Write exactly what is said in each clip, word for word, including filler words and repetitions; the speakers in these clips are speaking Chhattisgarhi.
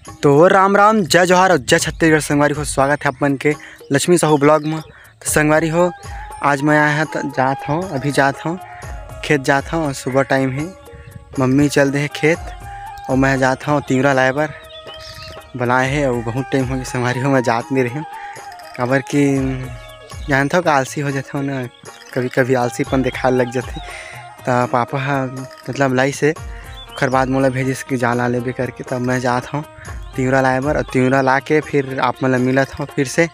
तो राम राम, जय जोहार और जय छत्तीसगढ़ संगवारी हो। स्वागत है आप मन के लक्ष्मी साहू vlog में। तो संगवारी हो, आज मैं आया है त-, जात हूँ, अभी जात हूँ, खेत जात हूँ और सुबह time है, मम्मी चल दे है खेत और मैं जात हूँ तिवरा लाए बर। बुलाए है और बहुत time हो गया संगवारी हो, मैं जात नहीं रही हूँ, काबर कि जानत हो का आलसी हो जाता हूँ ना, कभी कभी आलसीपन दिखाए लग जाते। त पापा ह मतलब लाइस हे, ओखर बाद मोला भेजिस कि जा ला लेबे करके। तब मैं जात हूँ तिवरा लाए बर, और तिवरा ला के फिर आप मन ला मिलत हूँ फिर से।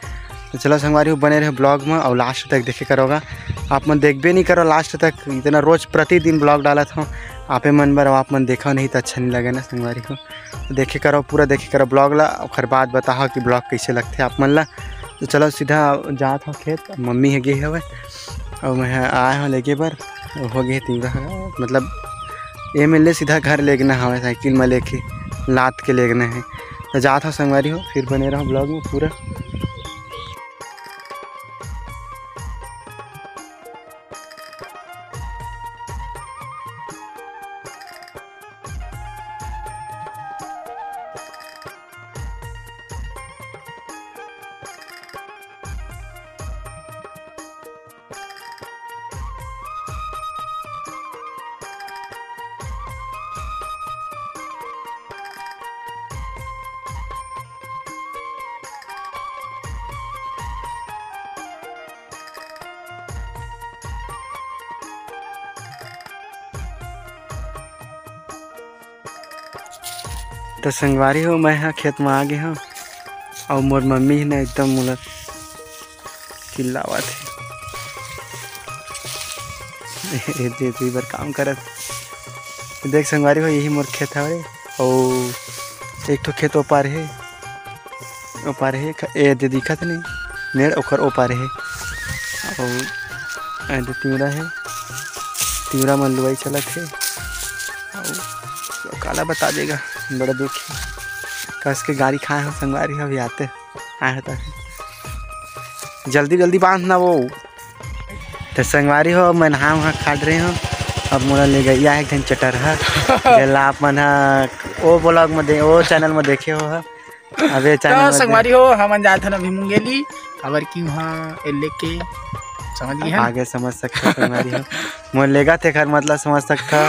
तो चलो संगवारी हो, बने रहे vlog में और last तक देखे करोगा। आप मन देखबे नहीं करो last तक, इतना रोज प्रतिदिन vlog डालत हूँ आपे मन बर, और आप मन देखो नहीं तो अच्छा नहीं लगे ना संगवारी हो। तो देखे करो, पूरा देखे करो vlog ला, ओखर बाद बताओ कि vlog कैसे लगते आप मन ला। तो चलो सीधा जात हूँ खेत, मम्मी ह गे हवय और मैं ह आए हूँ लेके बर। हो गए तीन, मतलब एम एल ए सीधा घर लेगना हवय, साइकिल में लेके लाद के लेगना है। तो जात हूँ संगवारी हो, फिर बने रहो vlog में पूरा। तो संगवारी हो, मैं ह खेत में आ गे हूँ और मोर मम्मी ही ना एकदम मोला चिल्लावत हे। ए दे, दे बर काम करत। देख संगवारी हो, यही मोर खेत हवे और एक ठो खेत ओ पार हे, ओ पार हे, ए दे दिखत नहीं, मेड़ ओकर ओ पार हे। और ए दे तिवरा हे, तिवरा मन लुवाई चलत हे। और काला बता देगा, बड़ा दुख हे। कस के गारी खाए हो संगवारी हो, अभी आते आए हो तो जल्दी जल्दी बांध ना वो। तो संगवारी हो, मैं नहा वहा खाट रहे हो। अब मोला ले गई है एक ठन चटरहा, जेला आप मन हा ओ vlog में दे, ओ channel में देखे हो हा। अबे तो channel में दे। संगवारी हो, हमन जात हन अभी मुंगेली, अबर की वहाँ ए लेके समझ गए हैं। आगे समझ सकते हो संगवारी हो। मोर लेगा थे घर, मतलब समझ सकता।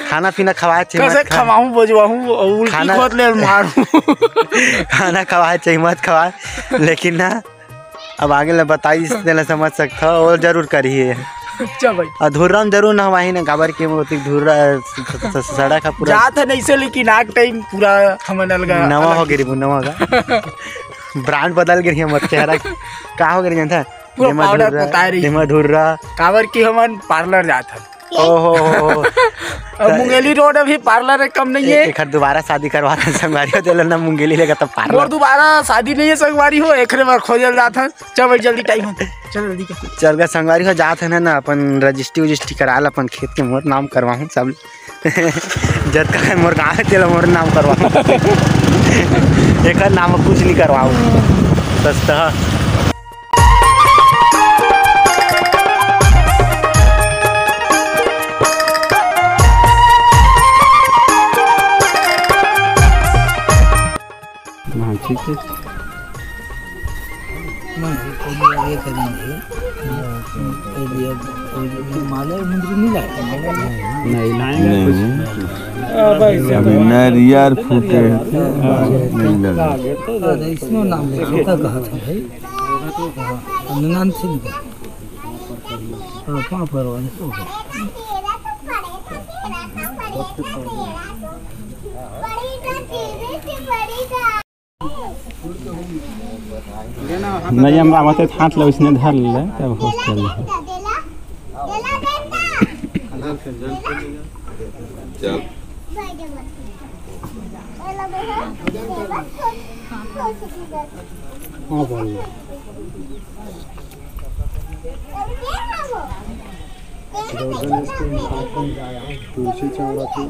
खाना पीना खवाए चाहिए, कैसे मत खा। खवाऊं, बजवाऊं, और उल्टी खाना खोद ले मारूं। खाना खवाए चाहिए, मत खवाए, लेकिन ना अब आगे ले बताई, तेला समझ सकता हो, वो जरूर करिए। अच्छा भाई। और धुर्रा में जरूर नहवाही ना, काबर के मोती धुर्रा स-, स-, स-, सड़क है पूरा। जात है नहीं से, लेकिन आग time पूरा हमन अलगा, नवा अलग हो गई रे, नवा का। Brand बदल गई है मोर चेहरा। का हो गई जानता? पूरा जेमा powder धुर्रा, पोताए रही। जेमा धुर्रा। काबर की हमन parlour जात हन। ओहो हो हो। अब मुंगेली road अभी parlour है, कम नहीं है। एक, एक हर दोबारा शादी करवा दे संगवारी हो, चलो ना मुंगेली लेगा तब parlour। मोर दोबारा शादी नहीं है संगवारी हो, एकरे बार खोजल जात हन। चल भाई, जल्दी time होता है, चल जल्दी कर। चल गा संगवारी हो, जात है ना, ना अपन रजिस्ट्री उजिस्ट्री करा ला अपन खेत के, मोर नाम करवाहूँ सब। जतका है मोर गाँव है, तेला मोर नाम करवाहूँ। एकर नाम कुछ नहीं करवाऊँ। सस्ता। हाँ, ठीक है। नहीं, तो ये करेंगे। ये, ये, ये माला मुंदरी नहीं लाए? नहीं लाएंगे। नहीं। अभी नरियर फूटे हैं। नहीं लगा। अरे, इसमें नाम ले, छोटा कहा था भाई। हाँ, नाम से निकाल। हाँ, पाँव पर वाले सो गए। नहीं, हम आवत हाथ लो इसने धर ले, तब hostel है। चल। हाँ, बोल। तुलसी चौरा की।